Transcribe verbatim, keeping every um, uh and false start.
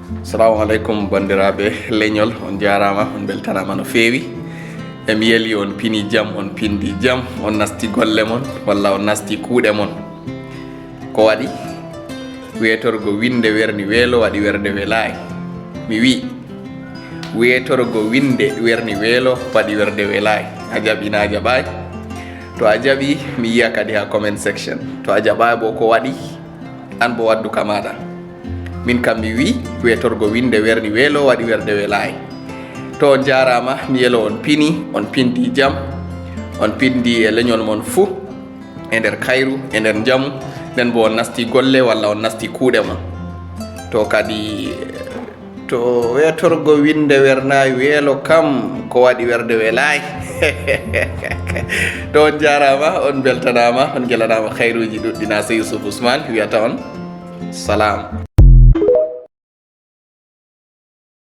Salamu aleykum, banndiraaɓe leñol, on njaaraama, on mbeltanaama no feewi. Emi yeli on pini jam, on pindi jam, on nasti golle mon, walla on nasti kuuɗe mon. Ko waɗi? Weetorgo winnde werni weelo, waɗi werde welaay. Mi wi', weetorgo winnde werni weelo, waɗi werde welaay. A jaɓi na a jaɓaay? To a jaɓi, mi yiya kadi ha comment section. To a jaɓaay bo, ko waɗi? An bo, waddu ka maɗa. Min kam mi wi', weetorgo winnde werni weelo, waɗi werde welaay. To on njaaraama, mi yelo on pini, on pindi jam, on pindi e leñol mon fuu e nder kayru, e nder njamu, nden bo on nasti golle walla on nasti kuuɗe mon. To kadi, to weetorgo winnde wernaay weelo kam, ko waɗi werde welaay. To on njaaraama, on mbeltanaama, on ngelanaama kayruuji ɗuɗɗi. Na Sey Yusuf Usman wiyata on salam.